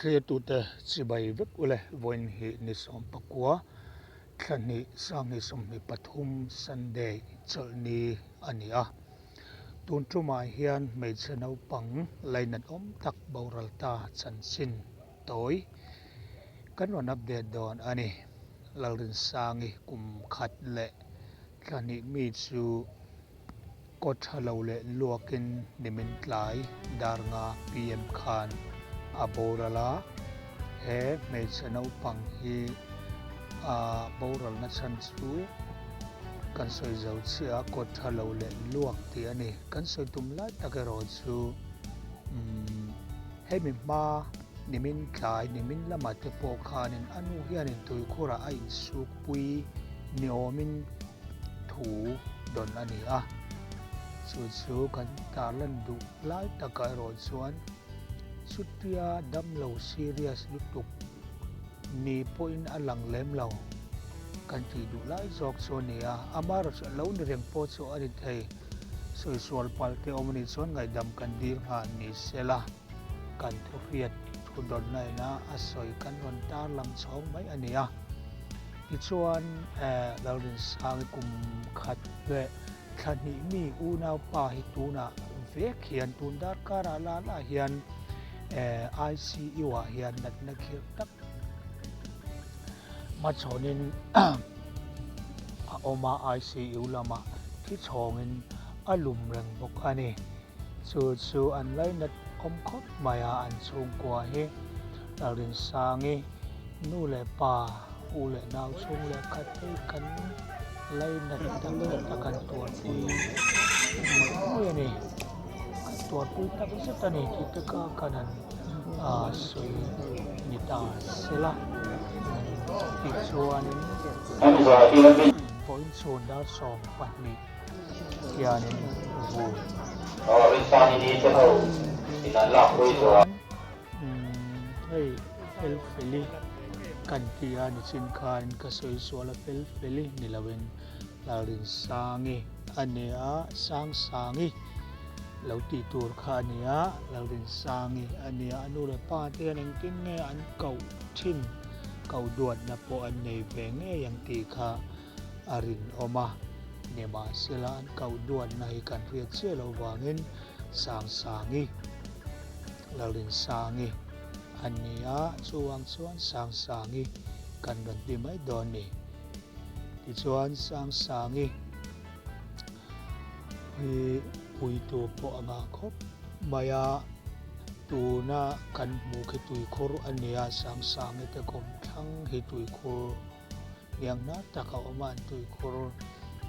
Thliatute chibai vek ule vawiin hi ni 19 thla hnih sanghnih 23 Sunday chawlhni a ni a. Tun tumah hian hmeichhe naupang lainat awm tak boral ta chanchin tawi kan rawn update dawn a ni. Lalrinsangi kum khat leh thla hnih mi chu Kaw tha lo leh luakin nimin tlai dar nga PM khan a boral a, he hmeichhe naupang hi a boralna chhan chu kan sawi zo chiah a, kaw tha lo leh luak tih a ni. Kan sawi tum lai tak erawh chu umm hemi hma nimin tlai nimin lamah te pawh khanin a nu hianin tuikhurah a insukpui ni awmin thu dawn a ni a, chu chu kan tarlan duh lai takah erawh chuan chutia damlo serious lutuk ni pawhin a lang lem lo kan tih duh lai zawk chu a ni a, amaherawhchu chu lo ni reng pawh chu a ni thei, sawi sual palh te awm a nih chuan ngaihdam kan dil nghal ni sela kan thu hriat thu dawnna ina a sawi kan rawn tarlang chhawng mai a ni a. Tichuan, Lalrinsangi kum khat leh thla hnih mi unaupa hi tunah vek hian, tun darkarah la la hian ICU ah hian natna khirh tak hmachhawnin a awm a, ICU lamah thi chhawngin a lum reng bawk a ni. Chu chu an lainat awm khawp mai a, an chhungkua hi Lalrinsangi nu leh pa, u leh nau chhung leh khat hi kan lainat tak zet a, kan tuarpui mawlh mawlh a ni. Kan tuarpui tak zet a ni tih te kha kan han sawi ni ta sela tichuanin vawiin chhun dar 12. Hianin vui chuan hei Felfeli kan ti a nichin khan ka sawi sual a Felfeli ni loin Lalrinsangi a ni a Sangsangi lo tih tur kha a ni a Lalrinsangi a ni a a nu leh pa te hian engtin nge an koh thin koh duatna pawh an nei ve ngei ang tih kha a rinawm a, nimahsela an koh duatna hi kan hriat chiah loh vangin Sangsangi, Lalrinsangi a ni a, chuvang chuan Sangsangi kan rawn ti mai dawn ni. Tichuan Sangsangi hi puitu pawh a ngah khawp mai a, tuna kan hmuh khi tuikhur a ni a, Sangsangi te kawmthlang hi tuikhur Hnianghna tak a awm a, an tuikhur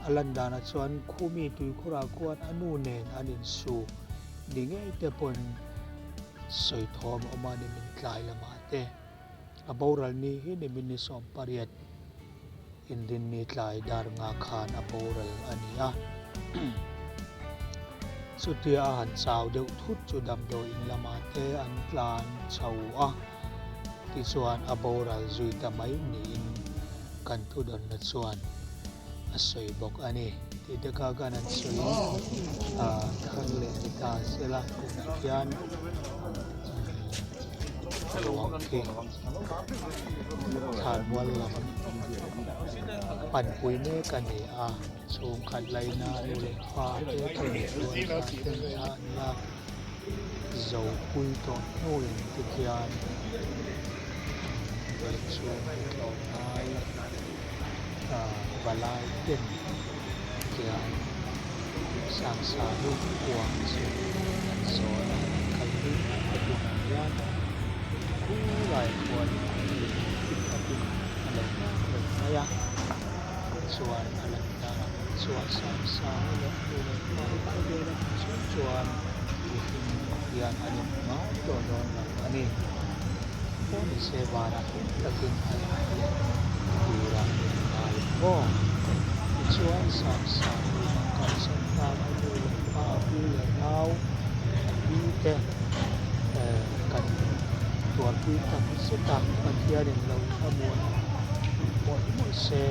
a lan danah chuan khumi tuikhurah khuan a nu nen an insu ni ngei te pawn sawi thawm a awm a ni min tlai lamah te a boral ni hi ni min ni 18 inrinni tlai dar nga khan a boral a ni a. Chutia a han chau deuh thut chu damdawi in lamah te an tlan chho a. Tichuan a boral zui ta mai niin kan thudawnna chuan a sawi bawk a ni. Tih te kha khan an sawi a thar leh ni ta sela tunah hian ruang khi thlanmual lam panpui mek a ni a, chhungkhat laina nu leh pa te thawmhnaw rual kha ten thla an lak. Zopui tawh hnuin tikhian veng chhung hi tlawm ngai valai ten tikhian Sangsangi kuang chu an zawn a, an kalpui mek a tunah hian khulai khuan lung pickup in a lo nghak reng mai a chuan a lan danah chuan Sangsangi leh a nu leh pa hi khawvel a hmu chhung chuan mihring hian an inhmu ngai tawh dawn lo a ni. Pawh ni se vanah hlim takin an inhmu leh turah min ngai maw? Tichuan Sangsangi kalsan tak a nu leh pa a pu leh nau a pi te kan tuarpui tak zet a, Pathianin lo thlamuan mawlh mawlh se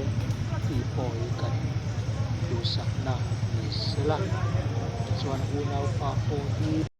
tih pawh hi kan duhsakna ni sela. Tichuan unaupa pawh hi.